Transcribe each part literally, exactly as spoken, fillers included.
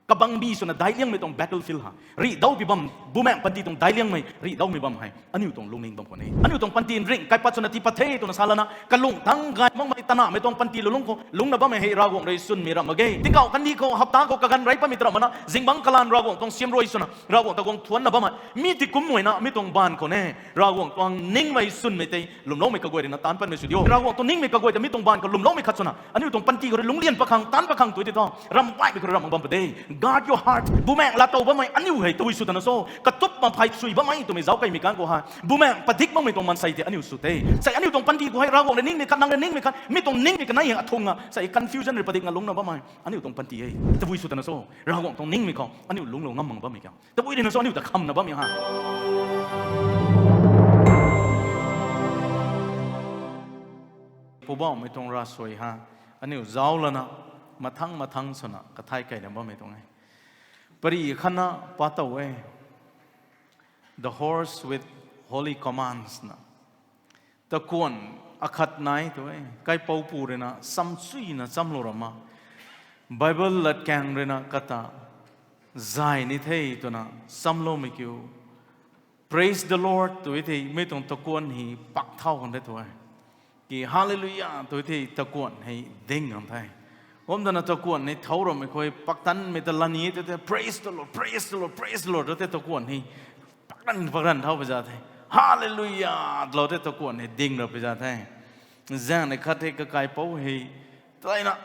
Kabangbi swna daic liangmei tuang battlefield ha. Rihdauhpui bam, bumaengh panty tuang daic liangmei rihdauhmei bam hei aniu tuang lungning bam khwan e. Aniu tuang panty ringh kaipat swna tii pat the twna sa lana, kalung thangc gay makmei tanahmei tuang panty lulungc khou lungcna bammei hei Ravguangc rui swnmei ramh mak ge. Tingkauh kandih khou, hapta khou kaganv rey patmei ta ramh mana, zingbangc kalan Ravguangc tuang siamruai swna, Ravguangc ta guang thuanna bam hei. Mi tikum mei na, mi tuang baanv khou ne, Ravguangc tuang ningmei swnmei tei lwmloumei kaguay rui na taanc patmei sw diu. Ravguangc tuang ningmei kaguay ta mi tuang baanv khou lwmloumei khat swna, aniu tuang panty khou rui lungclian pat khang, taanc pat khang tu e tei thu, ramh baihmei khou rui ramh mak bam pat de. Guard your heart. Bumaengh laatow bammei aniu hei tabui sw tana so, katup ma phey sui bammei twmei zauc kaimei kang khou hei, bumaengh padik makmei tuang maansei tei aniu sw the. Sei aniu tuang panty khou hei Ravguangc rui ningmei khat, nang rui ningmei khat, mi tuang ningmei kanei hei athung a, sei confusion rui padikna lungcna bammei aniu tuang panty e. Tabui sw tana so, Ravguangc tuang ningmei khou aniu lungclou ngam mak bammei kang, tabui rui na so aniu ta khamna bammei ha. Poubauhmei tuang ravsuai ha, aniu zauc lana, mathang mathang swna kathai kaina bammei tuang e. Pari khatna pa tow e, The Horse with Holy Commands na. Takuanh akhat nai tu e, kaipouc pu rui na samsuina chamlou ramh a, Bible latkaeng rui na kata zay ni the twna chamloumei kiu, Praise the Lord tw e thei, mi tuang takuanh hei pak thau khang the tu e. Ki Hallelujah tw e thei, takuanh hei ding khang the. Kum tana takuanh hei thau rammei khou paktanmei ta lani e tw the, Praise the Lord, praise the Lord, praise the Lord tw the, takuanh hei pakran pakran thau pi za the. Hallelujah lou the, takuanh hei ding ra pi za the. Zaeng ni khat hei kakaipouc hei, tana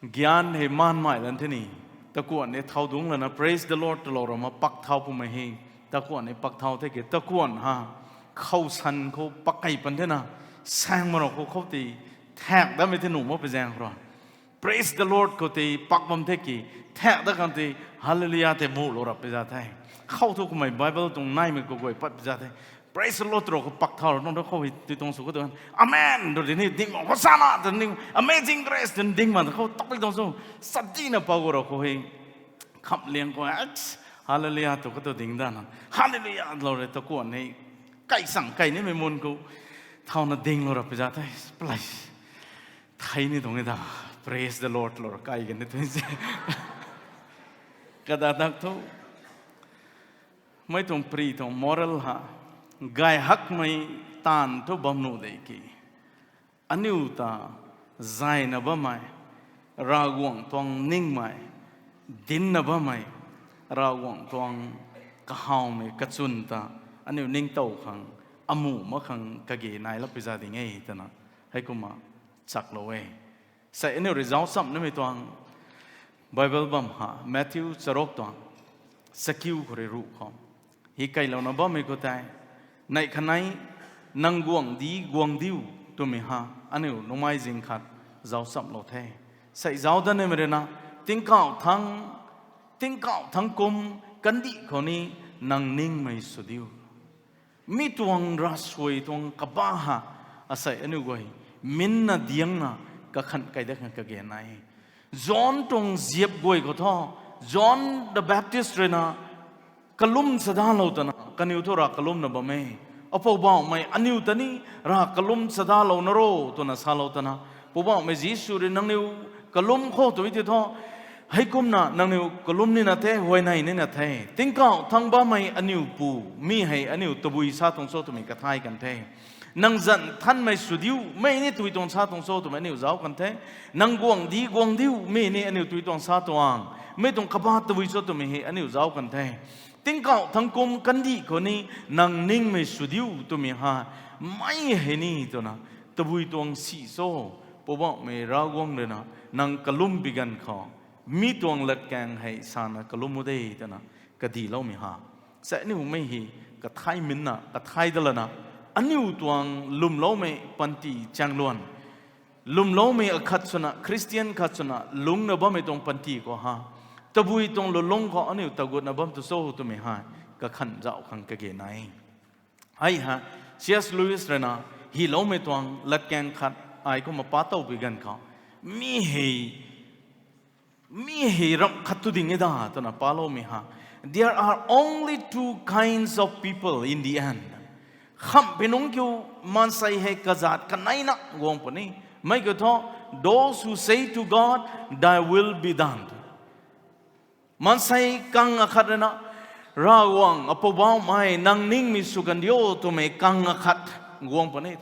gyan hei maanmei lan the ni, takuanh hei thau dungc lana Praise the Lord twlou ramh a pak thau pumei hei, takuanh hei pak thau the ki, takuanh ha, khou san khou pak kei pan the na, saeng marou khou khou tei thak datmei the nuh mak pi zaeng khou rui, Praise the Lord khou tei pak bam the ki, thak dat khang tei Hallelujah tei mulou rap pi za the. Khou thu kumei Bible tuang naimei kaguay pat pi za the. Praise the Lord rou khou pak thau ra nung da khou hei tui tuang sw khou tu, Amen rou di ni ding mak, Hosanna twni, Amazing Grace twni ding mak ta khou topic tuang sw, sadina pau gu rou khou hei, khamliang khou, Hallelujah tw khou tu ding dana, Hallelujah lou rui takuanh hei, kai sang kai nimei mun khou, thauna dinglou rap pi za the, place. Thei ni tuang e ta, Praise the Lord lou rui kai kan ni tuang se. Kadadak thu, mei tuang pri tuang moral ha, gay hakmei taanv thu bam nuh de ki, aniu ta zayna bammei, Ravguangc tuang ningmei, dincna bammei, Ravguangc tuang kahawmei kachwn ta aniu ningtow khang, amuh mak khang kage nai lap pi za ding e twna, heikumna chaklou e. Sei aniu rui zauc cham nimei tuang Bible bam ha, Matthew charuk tuang, chakiu khou rui ruh khou, hei kailouna bammei khou tei, neih khatni, nang guangcdic guang diu, twmei ha, aniu numei zing khat zauc chamlou the. Sei zauc dat nimei rui na, tingkauh thangc, tingkauh thangc kum kandih khou ni nang ningmei sw diu. Mi tuang ravsuai tuang kabah ha, asei aniu guay, minna diangna, kakhanh kai dat khang kage nai. John tuang ziap guay khou thu, John the Baptist rui na, kalum chadalou twna, kaniw thu rav kalumna bam e. Apoubauhmei aniu ta ni rav kalum chadalouna ro twna salou twna, Poubauhmei Jisu rui nangniw kalum khou tw e ti thu, heikumna nangniw kalum nina the, huayney nina the. Tingkauh thangc bammei aniu Pu, mi hei aniu tabui sa tuang cho twmei kathay kan the. Nang zanc nthanmei sw diu, mi ni tui tuang sa tuang cho twmei aniu zauc kan the. Nang guangcdic guang diu, mi ni aniu tui tuang sa tuang, mi tuang kabah tabui cho twmei hei aniu zauc kan the. Tingkauh thangc kum kandih khou ni nang ningmei sw diu twmei ha, mi hei ni twna, tabui tuang si cho, Poubauhmei Ravguangc rui na, nang kalum pi ganv khou, mi tuang latkaeng hei sana kalum u de twna, kadiloumei ha. Sei aniu mei hei, kathay minna, kathay dat lana, aniu tuang lwmloumei panty chaengluan, lwmloumei akhat swna, Khristian khat swna lungcna bammei tuang panty khou ha, tabui tuang lulungc khou aniu tagutna bam tu cho twmei hei, kakhanh zauc khang kage nai. Hei ha, C S Lewis rui na, hyloumei tuang latkaeng khat, ai kumna pa tow pi ganv khou, mi hei, mi hei ramh khat tu ding e da twna paloumei ha. There are only two kinds of people in the end. Khamhpui nungc kiu maansei hei kazat kaneina guang puni. Mei kiu thu, those who say to God, Thy will be done. Maansei kang akhat rui na, Ravguangc Apoubauhmei, nang ningmei sw kandiu twmei kang akhat guang puni.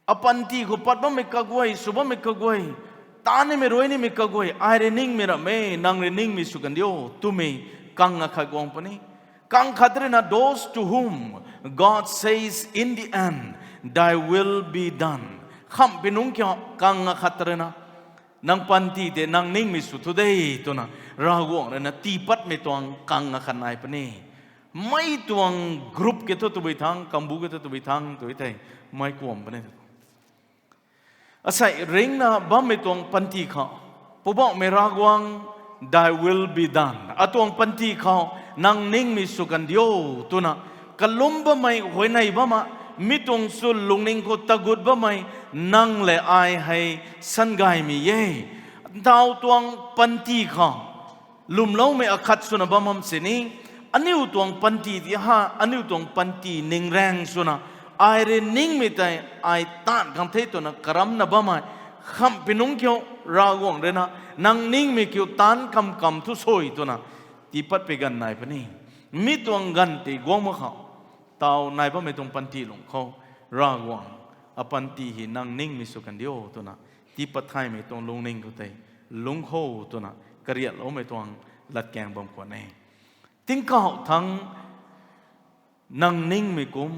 Apanty khou pat bammei kaguay, sw bammei kaguay, taan nimei rui nimei kaguay, ai rui ningmei ramh e, nang rui ningmei sw kandiu twmei kang akhat guang puni. Kang khat rui na, those to whom God says in the end, thy will be done. Khamhpui nungc kiu kang akhat rui na, nang panty tei nang ningmei sw thu de twna, Ravguangc rui na tii patmei tuang kang akhat nai puni. Mei tuang group kiu thu tabui thangc, kambu kiu thu tabui thangc tu thei, mei kuam puni. Asei ringcna bammei tuang panty khou, Poubauhmei Ravguangc, thy will be done. Atuang panty khou nang ningmei sw kandiu twna, kalum bammei, huayney bamna, mi tuang chu lungning khou tagut bammei, nang lev ai hei sangaymei e. Ntaw tuang panty khou lwmloumei akhat swna bam bam sini, aniu tuang panty ti ha, aniu tuang panty ningraeng swna, ai rui ningmei tei ai taanv khang the twna karamna bammei, khamhpui nungc kiu Ravguangc rui na, nang ningmei kiu taanc kam kam thu sui twna, tii patpui ganv nai puni. Mi tuang ganv tei guang mak khou, taw nai bammei tuang panty lung khou, Ravguangc, apanty hei nang ningmei sw kandiu twna, tii pat thaymei tuang lungning khou tei, lungc khou twna, kariatloumei tuang latkaeng bam khwan e. Tingkauh thangc nang ningmei kum,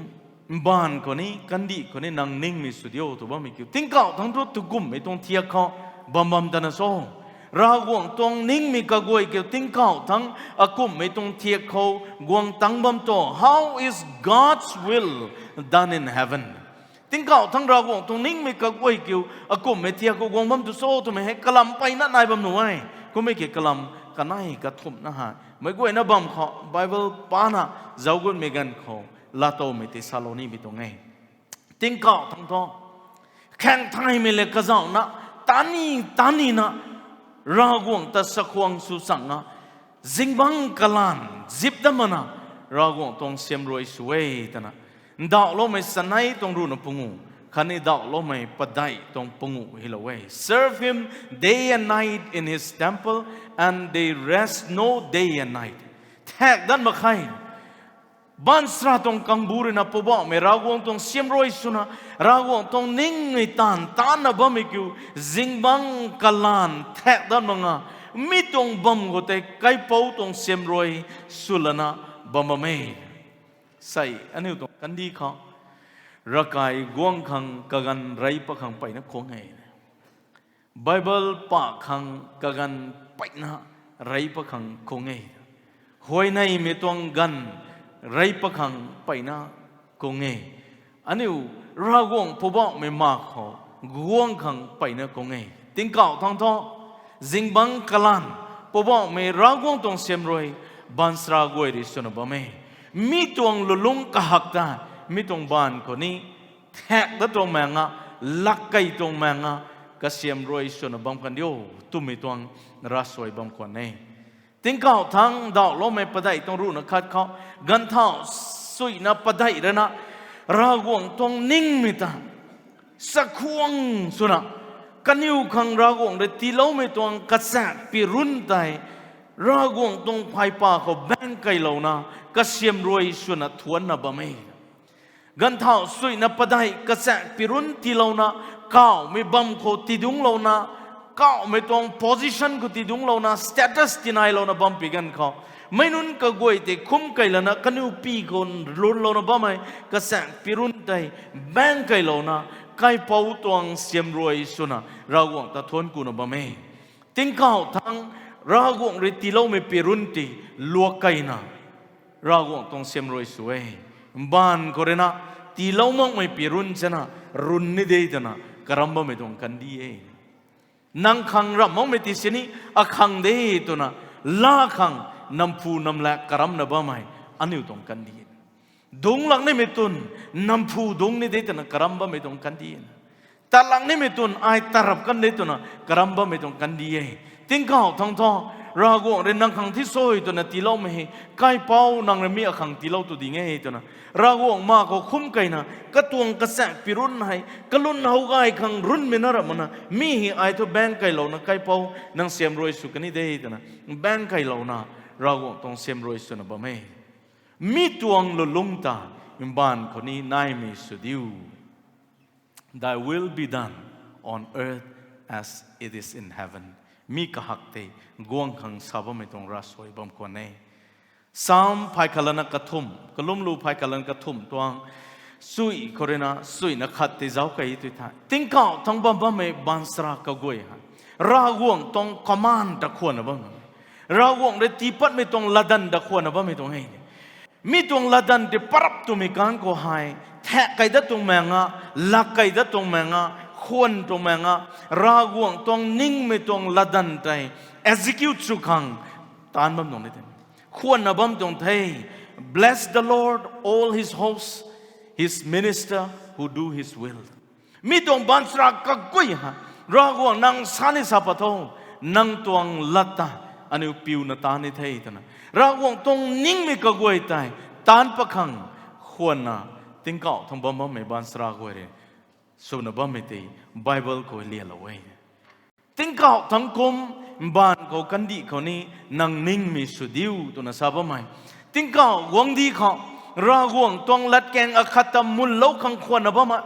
mbaanv khou ni, kandih khou ni nang ningmei sw diu tw bammei kiu, tingkauh thangc thu tukumhmei tuang thiak khou bam bam tana cho? Ravguangc tuang ningmei kaguay kiu tingkauh thangc akumhmei tuang thiak khou guang tangc bam tu? How is God's will done in heaven? Tingkauh thangc Ravguangc tuang ningmei kaguay kiu akumhmei thiak khou guang bam tu cho twmei hei kalam mpeyna nai bam nuh e. Kummei ki kalam kanei kathumhna hei meic guayna bam khou Bible pana zauc gutmei ganv khou laatowmei tei salou nimei tuang e. Tingkauh thangc thu khaeng thaymei lev kazauhna, tani tanina, Ravguangc ta sakhwang sw changna, zingbangc kalanv zip dat makna, Ravguangc tuang siamruai sw e twna, ndauhloumei chanei tuang ruhna panguh khatni ndauhloumei padeih tuang panguh hei lou e. Serve him day and night in his temple, and they rest no day and night. Thaek dat mak khe. Baanchara tuang kangbu rui na Poubauhmei Ravguangc tuang siamruai swna, Ravguangc tuang ningmei taanv taanna bammei kiu, zingbangc kalanv thaek dat makna, mi tuang bam khou tei kaipouc tuang siamruai swlana bam bam e. Sei aniu tuang kandih khou, ravkai guang khang kaganv rey pat khang mpeyna khwang e. Bible pa khang kaganv mpeyna rey pat khang khwang e. Huayneymei tuang ganv rey pat khang mpeyna khwang e. Aniu Ravguangc Poubauhmei ma khou guang khang mpeyna khwang e. Tingkauh thangc thu, zingbangc kalanv, Poubauhmei Ravguangc tuang siamruai, baanchara guay rui swna bam e. Mi tuang lulungc kahak ta, mi tuang baanv khou ni, thaek dat tuang maengna, lak key tuang maengna, kasiamruai swna bam kandiu twmei tuang ravsuai bam khwan e. Tingkauh thangc ndauhloumei padeih tuang ruhna khat khou, ganvthau suina padeih rui na, Ravguangc tuang ningmei ta sakhwang swna, kaniw khang Ravguangc rui tiiloumei tuang kachaekpui runc tei, Ravguangc tuang phaypa khou baeng keylouna, kasiamruai swna thuanna bam e. Ganvthau suina padeih kachaekpui runc tiilouna, kauhmei bam khou tiidungclouna, kauhmei tuang position khou tiidungclouna, status tinailouna bampui ganv khou, meic nunc kaguay tei khum keylana kaniw pi khou lungclouna bammei kachaekpui runc tei baeng keylouna, kaipouc tuang siamruai swna Ravguangc ta thuanc kuna bam e. Tingkauh thangc Ravguangc rui tiiloumei pui runc tei luak keyna, Ravguangc tuang siamruai sw e. Mbaanv khou rui na, tiilou makmei pui runc chana, runc ni de twna karam bammei tuang kandih e. Nang khang ramh makmei tei sini, akhang de twna, laa khang, namphu namlak karamna bammei, aniu tuang kandih. Dungc lak nimei twn, namphu dungc ni de twna karam bammei tuang kandih. Tat lak nimei twn, ai tarap kan de twna karam bammei tuang kandih e. Tingkauh thangc thu, Ravguangc rui nang khang thi soi twna tiiloumei hei, kaipouc nang rui mi akhang tiilou tu ding e twna, Ravguangc ma khou khum keyna katuang kachaekc pirun hei kalun how gay khang runmei na ra mana, mi hei ai thu baeng keylouna kaipouc nang siamruai sw kani de twna, baeng keylouna Ravguangc tuang siamruai swna bam e. Mi tuang lulungc ta mbaanv khou ni naimei sw diu. Thy will be done on earth as it is in heaven. Mi kahak tei guang khang sa bammei tuang ravsuai bam khwan e. Psalm phay khat lana kathumh, kalumlu phay khat lana kathumh tuang, sui khou rui na suina khat tei zauc key tu the. Tingkauh thangc bam bammei baanchara kaguay hei Ravguangc tuang command ta khwanna bam, Ravguangc rui tii patmei tuang latdanv ta khwanna bammei tuang e. Mi tuang latdanv tei parap twmei kang khou hei, thak key dat tuang mei nga, lak key dat tuang mei nga, khwan tuang mei nga, Ravguangc tuang ningmei tuang latdanv tei execute sw khang taanc bam tuang ni the. Khwanna bam tuang the. Bless the Lord, all his hosts, his minister who do his will. Mi tuang baanchara kaguay hei, Ravguangc nang sa ni sa pat tho, nang tuang lat ta aniu piuna taanc ni the twna, Ravguangc tuang ningmei kaguay tei taanc pat khang khwanna tingkauh thangc bam bammei baanchara guay rui swna bammei tei Bible khou lialou e. Tingkauh thangc kum mbaanv khou kandih khou ni nang ningmei sw diu twna sa bammei. Tingkauh guangcdic khou Ravguangc tuang latkaeng akhat ta munlou khang khwanna bammei.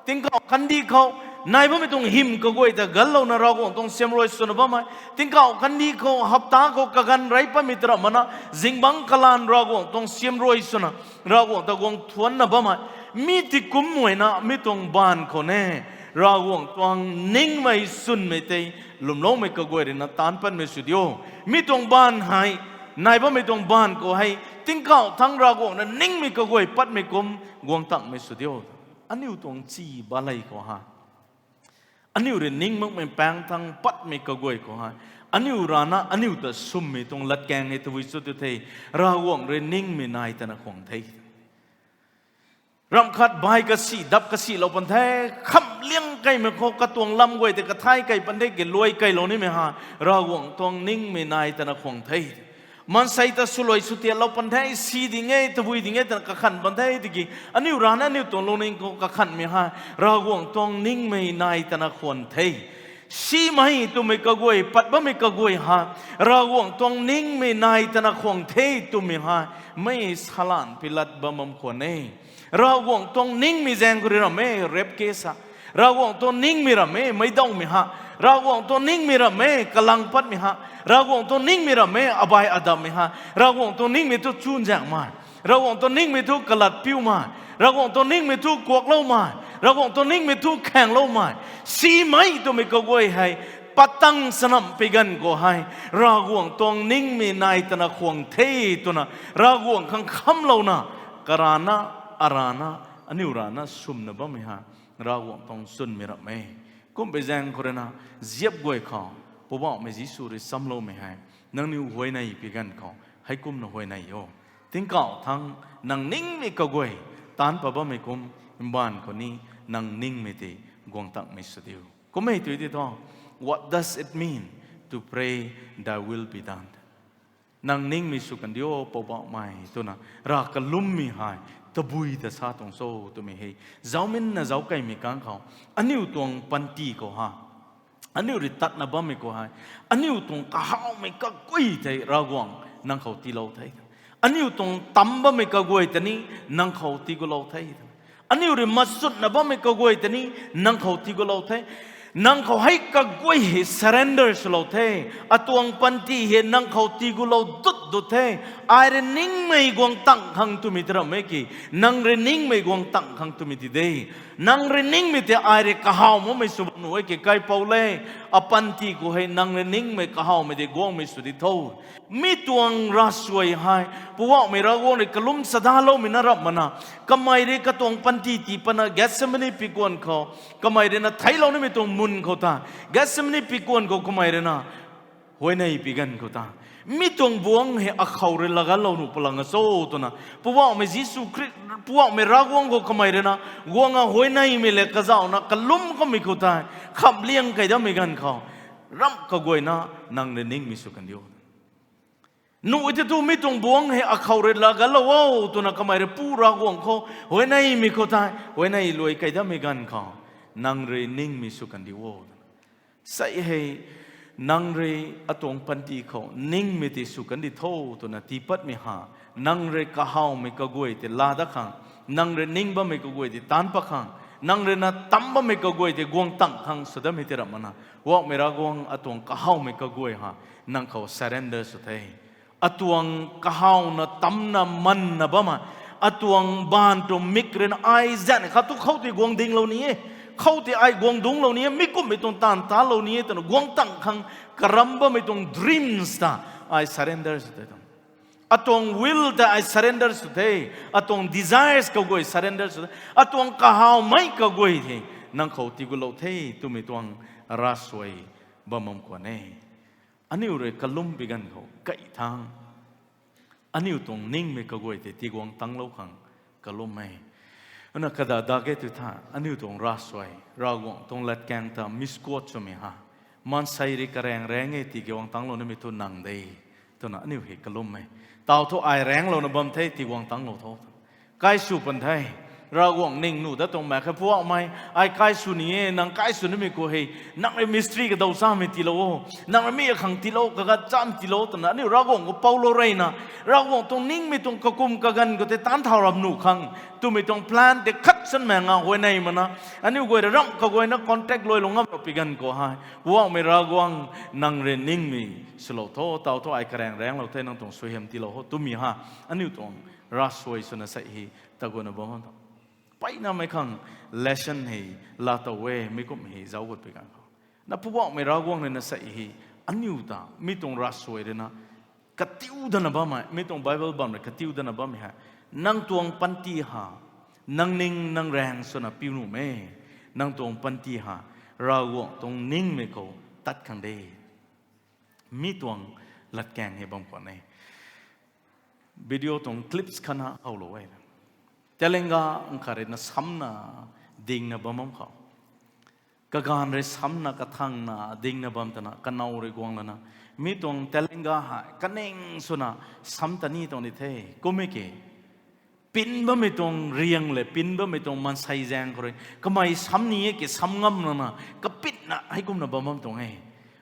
Tingkauh kandih khou nai bammei tuang hym kaguay ta ganlouna Ravguangc tuang siamruai swna bammei. Tingkauh kandih khou hapta khou kaganv rey patmei ta ra mana, zingbangc kalaan Ravguangc tuang siamruai swna, Ravguangc ta guang thuanna bammei. Mi tikum muayna mi tuang mbaanv khou ne, Ravguangc tuang ningmei swnmei tei lwmloumei kaguay rui na taanc patmei sw diu. Mi tuang mbaanv hei, nai bammei tuang mbaanv khou hei tingkauh thangc Ravguangc na ningmei kaguay patmei kum guang tangmei sw diu. Aniu tuang chi balei khou hei, aniu rui ning makmei paengc thangc patmei kaguay khou hei, aniu rana aniu ta swmmei tuang latkaeng hei tabui chu tu the, Ravguangc rui ningmei nai tana khwang the. Ramh khat bai kasi dap kasilou pan the, khamhliang keymei khou katuang lam guay tei kathai key pan the, ki luai keylou nimei hei Ravguangc tuang ningmei nai tana khwang the. Maansei ta swluai swtiatlou pan the, si ding e, tabui ding e twna kakhanh pan the, tiki aniu rana aniu tuang lungning khou kakhanhmei hei Ravguangc tuang ningmei nai tana khwan the. Simei twmei kaguay, pat bammei kaguay hei Ravguangc tuang ningmei nai tana khwang the twmei hei mei salan pilat bam bam khwan e. Ravguangc tuang ningmei zaeng khou rui ram e rape case hei. Ravguangc tuang ningmei ram e meicdawmei hei. Ravguangc tuang ningmei ram e kalang patmei hei. Ravguangc tuang ningmei ram e abai adammei hei. Ravguangc tuang ningmei thu chunzaenghmei. Ravguangc tuang ningmei thu kalat piumei. Ravguangc tuang ningmei thu kuakloumei. Ravguangc tuang ningmei thu khaengloumei. Simei twmei kaguay hei patang sanamh pi ganv khou hei Ravguangc tuang ningmei nai tana khwang the twna Ravguangc khang khamlouna, karana, arana, aniu rana swmna bammei hei Ravguangc tuang chwnmei ram e. Kumpei zaeng khou rui na ziap guay khou Poubauhmei Jisu rui samloumei hei, nangniw huayney pi ganv khou heikumna huayney o. Tingkauh thangc nang ningmei kaguay taanc pat bammei kum mbaanv khou ni nang ningmei tei guang tangmei sw diu. Kum e tu di thu, what does it mean to pray, Thy will be done? Nang ningmei sw kan diu Poubauhmei twna rav kalummei hei tabui ta sa tuang cho twmei hei zauminna zauc keymei kang khou, aniu tuang panty khou hei, aniu rui tatna bammei khou hei, aniu tuang kahawmei kaguay tei Ravguangc nang khou tiilou the. Aniu tuang tam bammei kaguay ta ni nang khou tii gulou the. Aniu rui machutna bammei kaguay ta ni nang khou tii gulou the. Nang khou hei kaguay hei surrender swlou the. Atuang panty hei nang khou tii gulou dut dut the. Ai rui ningmei guang tang khang twmei ta ram e ki, nang rui ningmei guang tang khang twmei ti de. Nang rui ningmei tei ai rui kahaw makmei sw bam nuh e ki, kaipouc le, apanty khou hei nang rui ningmei kahawmei tei guangmei sw di tho. Mi tuang ravsuai hei Poubauhmei Ravguangc rui kalum chadaloumei na ram mana, kamei rui katuang panty tii pana Gethsemane pikuan khou, kamei rui na theiclou nimei tuang mun khou ta, Gethsemane pikuan khou kamei rui na huayney pi ganv khou ta, mi tuang buangc hei akhou rui laganlou nuh palang a cho twna, Poubauhmei Jisu Khrist, Poubauhmei Ravguangc khou kamei rui na guang a huayneymei le kazauhna kalum kamei khou tei khamhliang key dammei ganv khou, ramh kaguayna nang rui ningmei sw kan diu. Nuh tei tu mi tuang buangc hei akhou rui laa ganclou o twna kamei rui Pu Ravguangc khou huayneymei khou tei huayney luai key datmei ganv khou nang rui ningmei sw kandiu o twna. Sei hei nang rui atuang panty khou ningmei tei sw kandi tho twna tii patmei ha, nang rui kahawmei kaguay tei laa dat khang, nang rui ning bammei kaguay tei taanc pat khang, nang rui na tam bammei kaguay tei guang tang khang sw datmei tei ramh makna, Poubauhmei Ravguangc atuang kahawmei kaguay ha nang khou surrender sw the. Atuang kahawna tamna manna bammei, atuang baanv tuang mik rui na ai zaeng khat tu khou tei guang dinglou ni e, khou tei ai guang dungclou ni e, mi kumhmei tuang taanv talou ni e twna guang tang khang karam bammei tuang dreams ta ai surrender sw the tuang. Atuang will ta ai surrender sw the, atuang desires kaguay surrender sw the, atuang kahawmei kaguay hei nang khou tii gulou the twmei tuang ravsuai bam bam khwan e. Aniu rui kalum pi ganv khou kai thangc, aniu tuang ningmei kaguay tei tiguang tanglou khang kalum e. Ana kada dak e tu tha, aniu tuang ravsuai, Ravguangc tuang latkaeng ta misquote swmei ha, maansei rui karaeng raeng e tiguang tanglou nimei thu nang de, twna aniu hei kalum e. Tau thu ai raenglouna bam the tiguang tanglou tho. Kai sw pan the, Ravguangc ning nuh dat tuang mak khe Poubauhmei, ai kai sw ni e, nang kai sw nimei khou hei, nang rui mystery kadaw chamei tiilou o, nang rui mi akhang tiilou, kagat chamei tiilou twna aniu Ravguangc khou poulou reyna, Ravguangc tuang ningmei tuang kakum kaganv khou tei taanc thau ram nuh khang twmei tuang plan tei khat sanmei nga huayney makna, aniu guay rui ramh kaguayna contact luailou ngam ra pi ganv khou hei, Poubauhmei Ravguangc, nang rui ningmei swlou tho, tau thu ai karaeng raenglou the, nang tuang suaihiam tiilou ho twmei ha, aniu tuang ravsuai swna sei hei taguangna bam tho. Mpeyna mei khang lesson hei laa tow e, mi kum hei zauc gut pi ganv khou, na Poubauhmei Ravguangc rui na sei hei aniu ta mi tuang ravsuai rui na katiu dana bammei, mi tuang Bible bam rui katiu dana bammei hei, nang tuang panty ha nang ning nang raeng swna piu nuh me, nang tuang panty ha Ravguangc tuang ningmei khou tat khang de. Mi tuang latkaeng hei bam khwan e. Video tuang clips khatna howlou e. Talenga nkhat rui na samna dingna bam bam khou, kaganv rui samna kathangna dingna bam twna kanow rui guang lana, mi tuang talenga hei kaning swna sam ta ni tuang di the. Kummei ki pin bammei tuang riang le pin bammei tuang maansei zaeng khou rui kamei sam ni e ki sam ngam lana kapitna heikumna bam bam tuang e.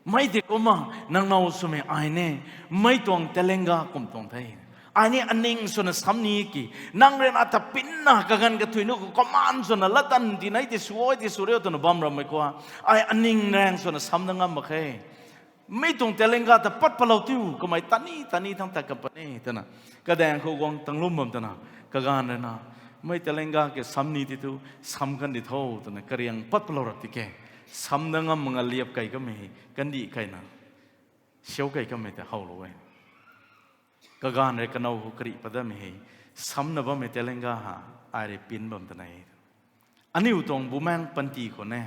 Mei tei kumna nang now swmei ai ni, mei tuang talenga kum tuang the. Ai ni aning swna sam ni e ki, nang rui na ta pinna kaganv kathuic nu khou command swna latdanv ti nei tei sw o, tei sw riu twna bam rammei khou, ai aning raeng swna sam na ngam mak khe. Mi tuang talenga ta pat palou tiu, kamei tani tani thangc tat kan puni twna, kadaeng khou guang tanglum bam twna, kaganv rui na, mei talenga ki sam ni ti thu, sam kandi tho twna kariang pat palou rap ti ke, sam da ngam mak nga liap key kamei hei kandih keyna siau key kamei ta howlou e. Kaganv rui kanow khou karih pat datmei hei, samna bammei talenga ha, ai rui pin bam twna e. Aniu tuang bumaengc panty khou ne,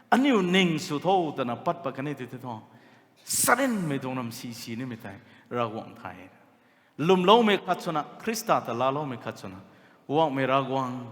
aniu ning sw tho twna pat pat kan e ti thu, sarinmei tuang ram si si nimei tei Ravguangc thay. Lwmloumei khat swna, Khrista ta laaloumei khat swna, Poubauhmei Ravguangc,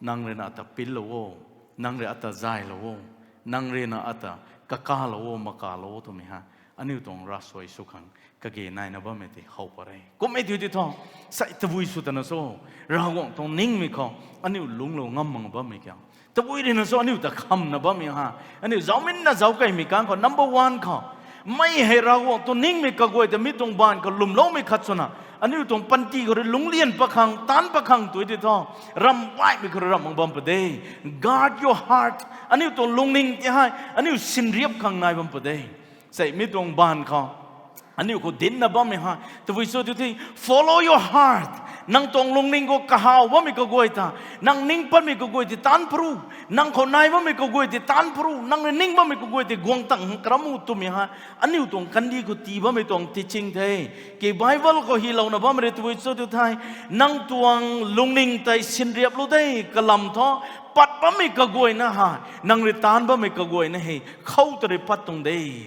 nang rui na ata pinlou o, nang rui ata zaylou o, nang rui na ata kakalou o, makalou o twmei ha, aniu tuang ravsuai sw khang kage naina bammei tei how pat re. Kummei ti ti thu, sai tabui sw tana cho, Ravguangc tuang ningmei khou aniu lungclou ngam mak bammei kiu? Tabui rui na cho aniu ta khamna bammei ha, aniu zauminna zauc keymei kang khou number one khou, mei hei Ravguangc tuang ningmei kaguay ta mi tuang baanv khou lwmloumei khat swna, aniu tuang panty khou rui lungclian pat khang, taanc pat khang tu ti thu, ramh gaymei khou rui ramh mak bam pat de. Guard your heart. Aniu tuang lungning ti hei aniu sinriap khang nai bam pat de. Sei mi tuang baanv khou aniu khou dincna bammei hei tabui cho ti the, follow your heart. Nang tuang lungning khou kahaw bammei kaguay ta, nang ning patmei kaguay tei taanc pru, nang khou nai bammei kaguay tei taanc pru, nang rui ning bammei kaguay tei guang tang karam u twmei hei aniu tuang kandih khou tii bammei tuang teaching the. Ki Bible khou hylouna bammei rui tabui cho ti the, nang tuang lungning tei sinriaplou de, kalam thu pat bammei kaguayna hei, nang rui taanc bammei kaguayna hei khou ta rui pat tuang de.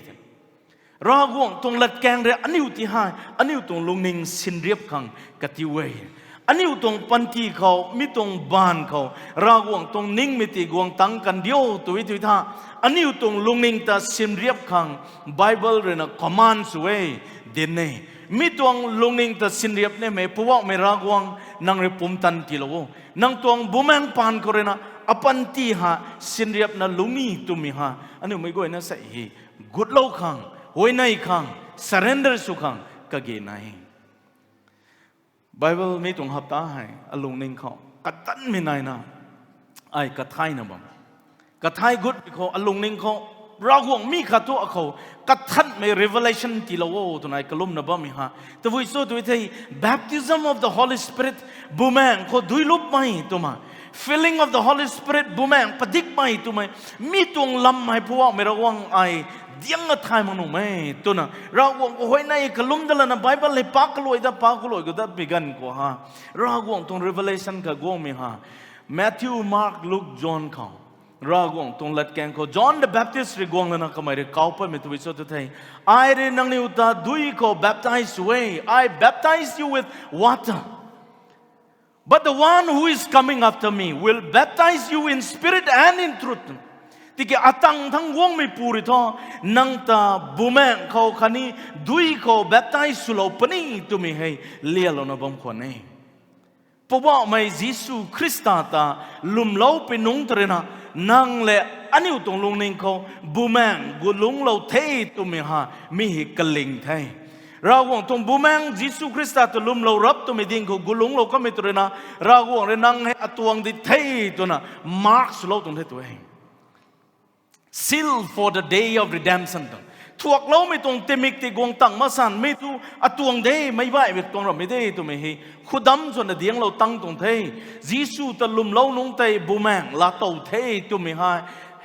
Ravguangc tuang latkaeng rui aniu ti hei aniu tuang lungning sinriap khang katiu e. Aniu tuang panty khou, mi tuang baanv khou Ravguangc tuang ningmei tei guang tang kan diu tu ti tha, aniu tuang lungning ta sinriap khang Bible rui na command sw e, dinc e. Mi tuang lungning ta sinriap nimei Poubauhmei Ravguangc nang rui pumtan tiilou o. Nang tuang bumaengc paan khou rui na apanty ha sinriapna lungc ni twmei ha aniu mei guayna sei hei gutlou khang, huayney khang, surrender sw khang kage nai. Bible mi tuang hapta hei alungning khou katanmei naina ai kathayna bam. Kathay gutmei khou alungning khou Ravguangc mi khat thu akhou kathanmei revelation tiilou o twna ai kalumna bammei ha. Tabui cho tw thei, baptism of the Holy Spirit, Bumaengc khou duilupmei twmei, filling of the Holy Spirit, Bumaengc padikmei twmei, mi tuang lam hei Poubauhmei Ravguangc ai diang na thay mak nuh e twna Ravguangc khou huayney kalum dat lana Bible hei pak kaluai dat, pak kaluai khou dat pi ganv khou ha, Ravguangc tuang revelation kaguangmei ha. Matthew, Mark, Luke, John khou Ravguangc tuang latkaeng khou John the Baptist rui guang lana kamei rui kau patmei tabui cho tw thei, ai rui nangniw ta dui khou baptize sw e, I baptize you with water, but the one who is coming after me will baptize you in spirit and in truth. Tiki atang thangc guangmeipu rui thu nang ta Bumaengc khou khatni dui khou baptize swlou puni twmei hei lialouna bam khwan e. Poubauhmei Jisu Khrista ta lwmlou pi nungc ta rui na nang lev aniu tuang lungning khou Bumaengc gu lungclou the twmei ha mi hei kaling the. Ravguangc tuang Bumaengc Jisu Khrista ta lwmlou rap twmei ding khou gu lungclou kamei ta rui na Ravguangc rui nang hei atuang di the twna mark swlou tuang the tw e. Seal for the day of redemption tuang thuakloumei tuang timik tei guang tang masanmei thu atuang de, meic baihmei tuang rammei de twmei hei khudam swna dianglou tang tuang the. Jisu ta lwmlou nungc tei Bumaengc laatow the twmei hei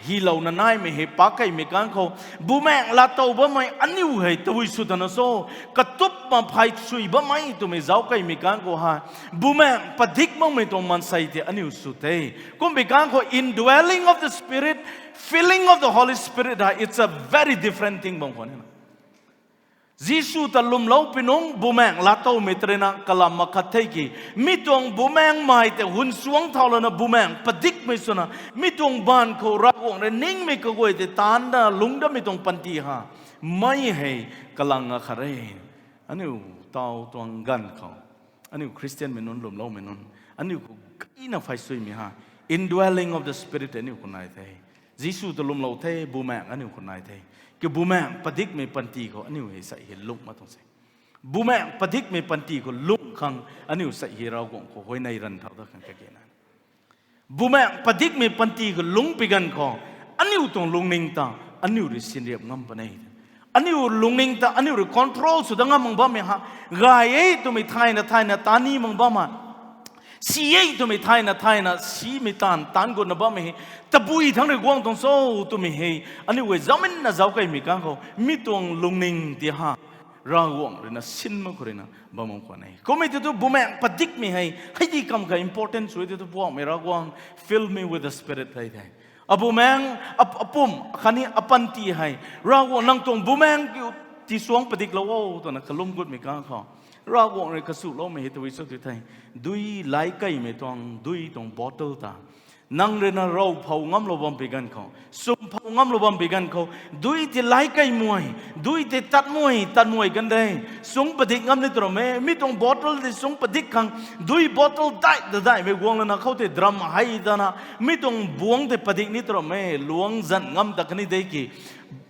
hylouna naimei hei pak keymei kang khou Bumaengc laatow bammei aniu hei tabui sw tana cho, katupna phay sui bammei twmei zauc keymei kang khou hei Bumaengc padik makmei tuang maansei tei aniu sw the. Kumbei kang khou indwelling of the Spirit, filling of the Holy Spirit ha, it's a very different thing bam khwan e na. Jisu ta lwmlou pi nungc Bumaengc laatowmei ta rui na kalam mak khat the ki, mi tuang Bumaengcmei tei hun suang thau lana Bumaengc padikmei swna mi tuang baanv khou Ravguangc rui ningmei kaguay tei taanv da lungc datmei tuang panty ha, mei hei kalang a khat e. Aniu taw tuang ganv khou aniu Khristianmei nunc lwmloumei nunc aniu khou gayna phay suimei ha, indwelling of the Spirit aniu khou nai the. Jisu ta lwmlou the, Bumaengc aniu khou nai the. Ki Bumaengc padikmei panty khou aniu hei sei hei lungc mak tuang se. Bumaengc padikmei panty khou lungc khang aniu sei hei Ravguangc khou huayney ranv thau dat khang kage na. Bumaengc padikmei panty khou lungc pi ganv khou aniu tuang lungning ta aniu rui sinriap ngam puni. Aniu lungning ta aniu rui control sw dat ngam mak bammei ha, gay e twmei thayna thayna taan ni mak bam ha, si e twmei thayna thayna simei taanv taanc gutna bammei hei tabui thangc rui guang tuang cho twmei hei aniu guay zauminna zauc keymei kang khou mi tuang lungning ti ha, Ravguangc rui na sin mak khou rui na bam bam khwan e. Kummei tei thu Bumaengc padikmei hei hei di kam kha important sw e tei thu Poubauhmei Ravguangc, fill me with the Spirit hei the. Abumaengc, ap- apum khatni apanty hei Ravguangc nang tuang Bumaengc kiu tisuang padiklou o twna kalum gutmei kang khou Ravguangc rui kasuloumei hei tabui cho tw thei, dui laic keymei tuang dui tuang bottle ta nang rui na row phou ngamlou bam pi ganv khou, sum phou ngamlou bam pi ganv khou, dui tei laic key mei, dui tei tat mei, tat mei kan de, suang padik ngam ni tw ram e. Mi tuang bottle tei suang padik khang dui bottle dai da daihmei guang lana khou tei drum hei dana mi tuang buangc tei padik ni tw ram e, luang zan ngam ta kan ni de ki.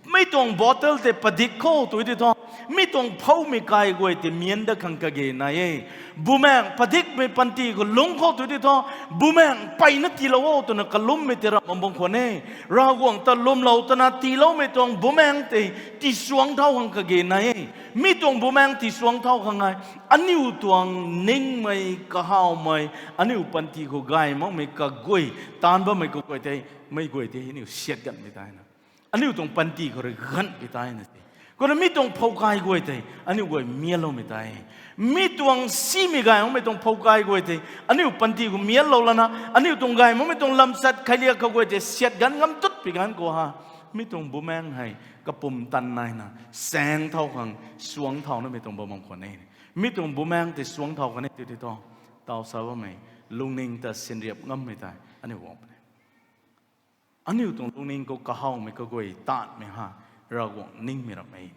Mi tuang bottle tei padik khou tw tei thu mi tuang phoumei kai guay tei mian dat khang kage nai e. Bumaengc padikmei panty khou lungc khou tw tei thu Bumaengc mpeyna tiilou o twna kalummei tei ram bam bam khwan e. Ravguangc ta lwmlou tana tiiloumei tuang Bumaengc tei tisuang thau khang kage nai e. Mi tuang Bumaengc tisuang thau khang hei aniu tuang ningmei, kahawmei, aniu panty khou gay makmei kaguay, taanv bammei kaguay tei, mei guay tei aniu siat ganhmei taina, aniu tuang panty khou rui ganhmei taina se. Kumna mi tuang phou kai guay tei aniu guay mianloumei tei, mi tuang simei gay makmei tuang phou kai guay tei aniu panty khou mianlou lana aniu tuang gay makmei tuang lamchat khailiak kaguay tei siat ganv ngam tut pi ganv khou ha, mi tuang Bumaengc hei kapumtan naina saeng thau khang suang thau namei tuang bam bam khwan e. Mi tuang Bumaengc tei suang thau khang e tw tei thu, taw sa bammei lungning ta sinriap ngammei tei aniu guang puni. Aniu tuang lungning khou kahawmei kaguay taanmei ha, Ravguangc ningmei ram e.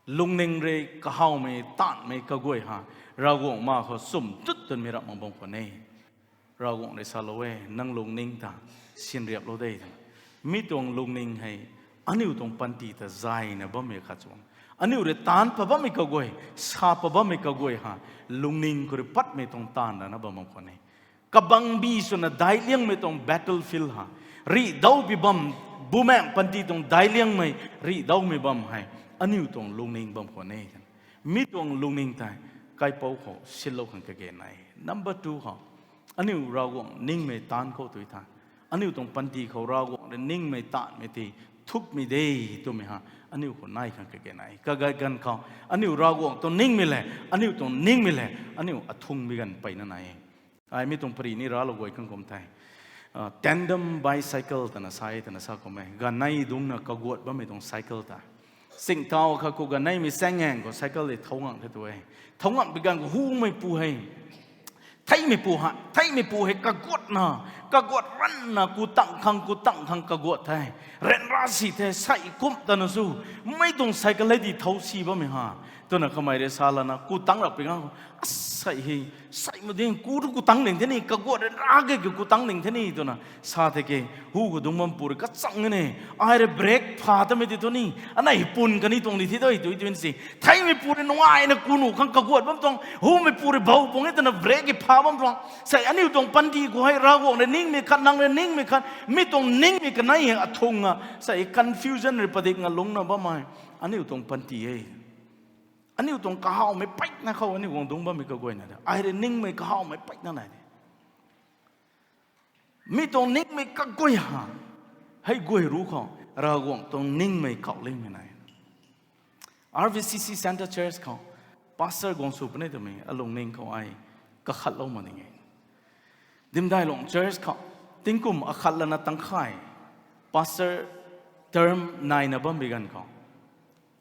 Lungning rui kahawmei, taanvmei kaguay ha, Ravguangc ma khou sum tut twmei rap mak bam khwan e. Ravguangc rui salou e, nang lungning ta sinriaplou de. Mi tuang lungning hei, aniu tuang panty ta zayna bammei khat chuang. Aniu rui taanc pat bammei kaguay, sa pat bammei kaguay ha, lungning khou rui patmei tuang taanv rana bam bam khwan e. Kabangbi swna daic liangmei tuang battlefield ha, rihdawpui bam, bumaengc panty tuang daic liangmei, rihdawmei bam hei, aniu tuang lungning bam khwan e. Mi tuang lungning tei, kaipouc khou sinlou khang kage nai. Number two khou, aniu Ravguangc ningmei taanv khou tui tha, aniu tuang panty khou Ravguangc rui ningmei taanvmei tei thukmei de twmei ha, aniu khou nai khang kage nai. Kagat ganv khou, aniu Ravguangc tuang ningmei le, aniu tuang ningmei le, aniu athungmei ganv peyna nai. Ai mi tuang pari ni raclou guay khang kum the. Tandem bicycle twna sa e, twna sa kum e. Ganei dungcna kaguat bammei tuang cycle ta. Singtau kha khou ganeimei saenggaeng khou cycle tei thow ngam the tu e. Thow ngam pi ganv khou humeipu hei, theimeipu ha, theimeipu hei kaguatna, kaguat ranna, ku tang khang, ku tang khang kaguat the. Ryanra si the, sei kum tana su, mei tuang cycle hei di thow si bammei ha, twna kamei rui sa lana, ku tang rap pi ganv khou, asei hei, sei muding ku tu ku tang ding the ni, kaguat ryanra ge ki ku tang ding the ni, twna sa the ke, hu khou dungc bampu rui kachang e ne, ai rui brake pha tamei ti thu ni, anei pun kani tuang di thi doi, tu, tu si. Theimeipu rui nungaina ku nuh khang kaguat bam tuang, humeipu rui bou pung e twna brake ki pha bam tuang. Sei aniu tuang panty khou hei Ravguangc rui ningmei khat, nang rui ningmei khat, mi tuang ningmei kanei hei athung a, sei confusion rui padik nga lungcna bammei. Aniu tuang panty e. Aniu tuang kahawmei peina khou aniu guang dungc bammei kaguayna de. Ai rui ningmei kahawmei peina nai de. Mi tuang ningmei kaguay ha, hei guay ru khou, Ravguangc tuang ningmei kauh lingmei nai. R V C C Centre Church khou, pastor guang sw puni twmei alungning khou ai kakhatlou mak ding e. Dimdailong Church khou, tingkum akhat lana tangkhay, pastor term naina bam bi ganv khou,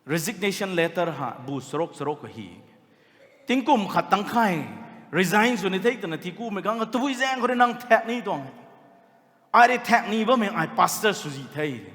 resignation letter ha bu charuk charuk ka hi. Tingkum khat tangkhay, resign sw ni the twna tikumei ganv khou, tabui zaeng khou rui nang thak ni tuang. Ai rui thak ni bammei ai pastor swzi the.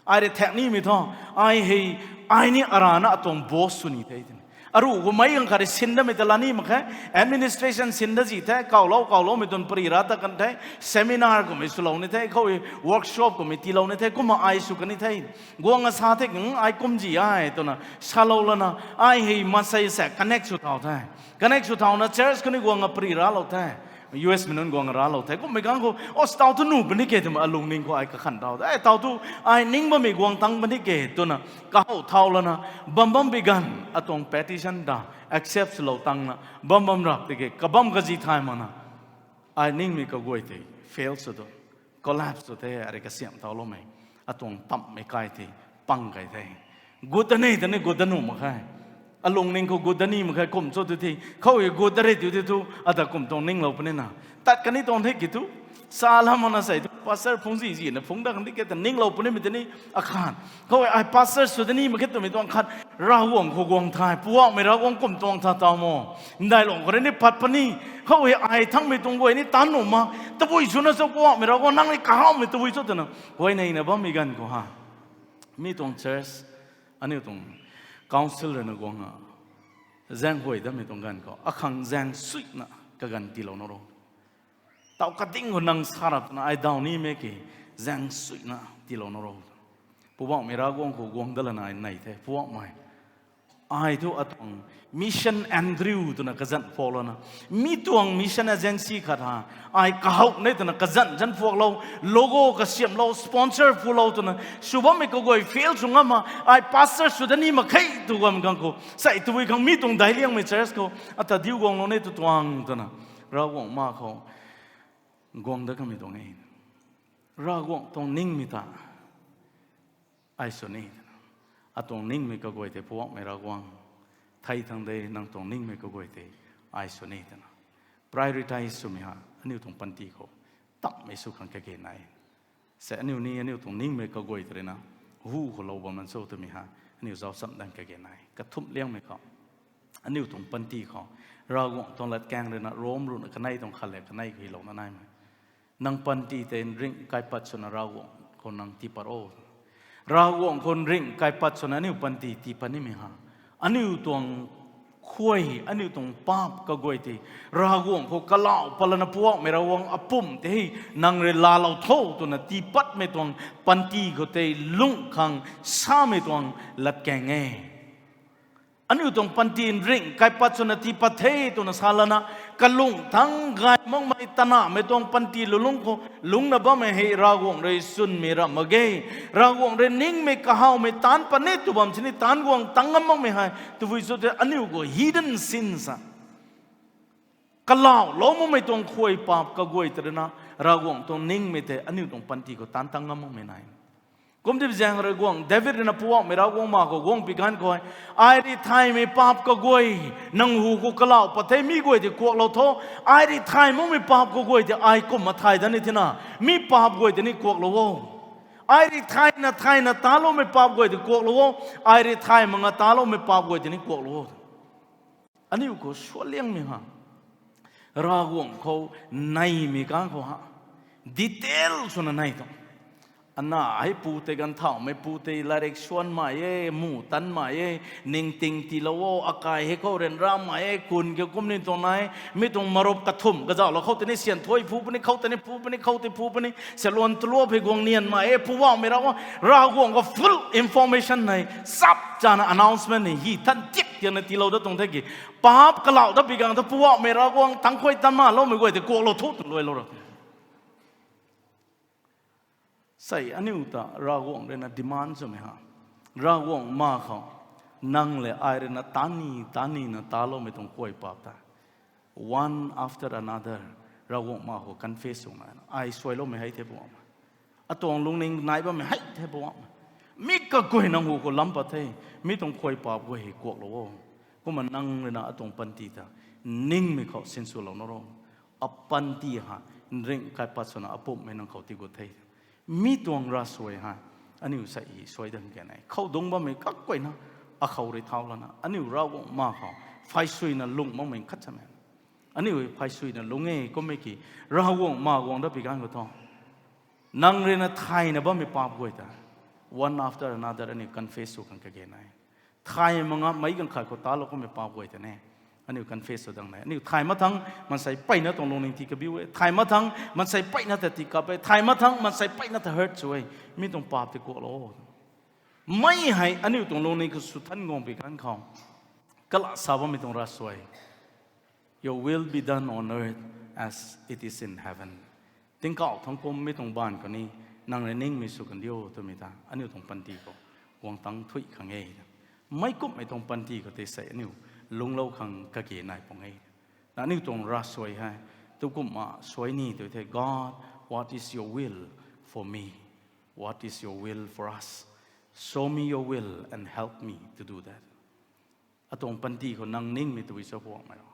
Ai rui thak nimei thu, ai hei, ai ni arana atuang boss sw ni the twna. Aruh khou meic ganv khat rui sin damei ta la ni mak khe, administration sin da zi the, kawlou kawloumei tuang pari ra ta kan the, seminar kummei swlou ni the, khou workshop kummei tiilou ni the, kumna ai sw kan ni the. Guang a sa the, ng ai kumzi ai twna salou lana, ai hei maansei sa connect sw thau the. Connect sw thauna church khou ni guang a pari raclou the. U S mei nunc guang raclou the. Kummei ganv khou, o, tau thu nuh puni ke twmei alungning khou ai kakhan thau the. E, tau thu ai ning bammei guang tang puni ke twna kahow thau lana, bam bam bi ganv atuang petition ta accept swlou tangna bam bam rap tiki kabam kazi thay makna, ai ningmei kaguay tei fail sw tu, collapse sw the, ari kasiam thauloumei, atuang tammei kai tei pang kai the. Gut da ni, ta ni gut da nuh mak khe. Alungning khou gut da ni mak khe, kum cho tu the, khou hei gut da re tu the thu, ata kum tuang ninglou puni na. Tat kan ni tuang the ki thu, sa lam makna sei thu, pastor phungzi zina phung da kan di ke ta ninglou punimei ta ni akhan. Khou hei ai pastor sw da ni mak khe twmei tuang khat, Ravguangc khou guang thay, Poubauhmei Ravguangc kum tuang tha tau mo. Ndailung khou rui ni pat puni, khou hei ai thangmei tuang guay ni tan nuh mak, tabui swna cho Poubauhmei Ravguangc nang ni kahawmei tabui cho twna, huayneina bammei ganv khou ha. Mi tuang church, aniu tuang council rui na guang a, zaenghuay damei tuang ganv khou, akhang zaeng suina kaganv tiilou na ro. Tau kading khou nang sa rap twna ai daw nimei ki, zaeng suina tiilou na ro. Poubauhmei Ravguangc khou guang da lana ai nei the, Poubauhmei. Ai thu atuang Mission Andrew twna kazanc phuak lana, mi tuang mission agency khat ha, ai kahow ne twna kazanc zanc phuaklou, logo kasiamlou, sponsor pulou twna, sw bammei kaguay fail sw ngam a, ai pastor sw da ni mak khe tw guam khang khou, sei tabui khang mi tuang daic liangmei church khou, ata diu guanglou ne tu tuang twna, Ravguangc ma khou guang dat kamei tuang e. Ravguangc tuang ningmei ta ai sw ni twna. Atuang ningmei kaguay tei Poubauhmei Ravguangc, thei thang de nang tuang ningmei kaguay tei ai sw ni twna. Prioritize swmei ha, aniu tuang panty khou, tammei sw khang kage nai. Sei aniu ni, aniu tuang ningmei kaguay tei rui na, hu khou lou bam lan cho twmei ha, aniu zauccham dan kage nai. Kathumh liangmei khou, aniu tuang panty khou, Ravguangc tuang latkaeng rui na, Rom ruhna kanei tuang khat le kanei khou hylouna naimei. Nang panty tei nringh kaipat swna Ravguangc khou nang tii pat o. Ravguangc khou nringh kaipat swna aniu panty tii pat nimei ha, aniu tuang khuay, aniu tuang paap kaguay tei, Ravguangc khou kalau patlana Poubauhmei Ravguangc apumc tei hei nang rui laalou tho twna tiipatmei tuang panty khou tei lungh khang samei tuang latkaeng e. Aniu tuang panty ringh kaipat swna tiipat the twna sa lana, kalung thangc gay makmei tanahmei tuang panty lulungc khou lungcna bammei hei Ravguangc rui chwnmei ramh mak ge. Ravguangc rui ningmei kahawmei taanc pat ni tw bam sini taanc guang tang ngam makmei hei tabui cho tei aniu khou hidden sins a, kalauhlou makmei tuang khuay paap kaguay tei rui na, Ravguangc tuang ningmei tei aniu tuang panty khou taanc tang ngam makmei nai. Kumtip zaeng rui guang David rui na Poubauhmei Ravguangc ma khou guang pi ganv khou, ai rui thaymei paap kaguay, nang hu khou kalau pat the mi guay tei kuaklou tho. Ai rui thay makmei paap kaguay tei ai kumna thay dat ni thena, mi paap guay tei ni kuaklou o. Ai rui thayna thayna taloumei paap guay tei kuaklou o. Ai rui thay mak nga taloumei paap guay tei ni kuaklou o. Aniu khou sualiangmei ha, Ravguangc khou neimei kang khou ha, detail swna nei tuang. Ana hei pu tei ganv thauhmei, pu tei latrik suanmei e, mu tanmei e, ningting tiilou o, akai hei khou ryanramei e, kun kiu kum ni tuang nai, mi tuang marup kathumh kazauhlou khou tei ni syan thuy phu puni, khou tei ni phu puni, khou tei phu puni, saluan taluap hei guang nianmei e, Poubauhmei Ravguangc, Ravguangc khou full information nei, sap chana announcement nei, hi than tik tiana tiilou dat tuang the ki, paap kalau dat pi gang thu Poubauhmei Ravguangc tangc khuay tanmaloumei guay tei kuaklou thu twna luailou ra. Sei aniu ta Ravguangc rui na demand swmei ha, Ravguangc ma khou, nang le ai rui na taanv ni taanv nina taloumei tuang khuay paap ta, one after another, Ravguangc ma khou confess swna, ai suailoumei hei the Poubauhmei, atuang lungning nai bammei hei the Poubauhmei, mi kaguay nang hu khou lam pat the, mi tuang khuay paap guay hei kuaklou o. Kumna nang rui na atuang panty ta ningmei khou sinswlou na ro. Apanty ha, ringh kaipat swna apumhmei nang khou tiigut the. Mi tuang ravsuai hei aniu sei hei suai dat kan e. Khou dungc bammei kaguayna, akhou rui thau lana aniu Ravguangc ma khou pheysuina lung makmei khat samei, aniu pheysuina lung e kummei ki, Ravguangc ma guang dat pi ganv khou thu, nang rui na thayna bammei paap guay ta one after another aniu confess sw khang kage nai. Thay mak nga meic ganv khat khou talou kummei paap guay ta ne, aniu confess sw dang nai. Aniu thay mak thangc maansei peyna tuang lungning tii kabiu e, thay mak thangc maansei peyna ta tii kap e, thay mak thangc maansei peyna ta hurt sw e. Mi tuang paap tei kuaklou o. Mei hei aniu tuang lungning khou sw than guang pi ganv khou, kalam sa bammei tuang ravsuai, Your will be done on earth as it is in heaven. Tingkauh thangc kum mi tuang baanv khou ni nang rui ningmei sw kan diu twmei ta aniu tuang panty khou guang tang thuy khang e. Meic kumhmei tuang panty khou tei sei aniu lungclou khang kage nai pung e. Na aniu tuang ravsuai hei tu kumna suai ni tu the, God, what is your will for me? What is your will for us? Show me your will and help me to do that. Atuang panty khou nang ningmei tabui cho Poubauhmei ro?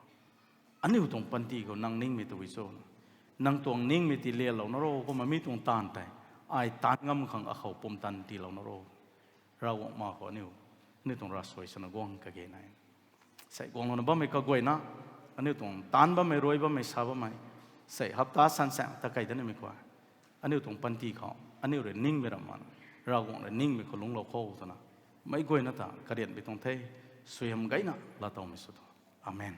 Aniu tuang panty khou nang ningmei tabui cho? Nang tuang ningmei tii lialou na ro, kumna mi tuang taanv tei ai taanv ngam khang akhou pumtan tiilou na ro? Ravguangc ma khou aniu, aniu tuang ravsuai swna guang kage nai. Sei guanglouna bammei kaguayna, aniu tuang taanv bammei, rui bammei, sa bammei, sei hapta sansaeng ta kei dat nimei khou, aniu tuang panty khou aniu rui ningmei ramh man, Ravguangc rui ningmei khou lungclou kho twna, meic guayna ta karianpui tuang the, suaihiam gayna laatowmei sw tho. Amen.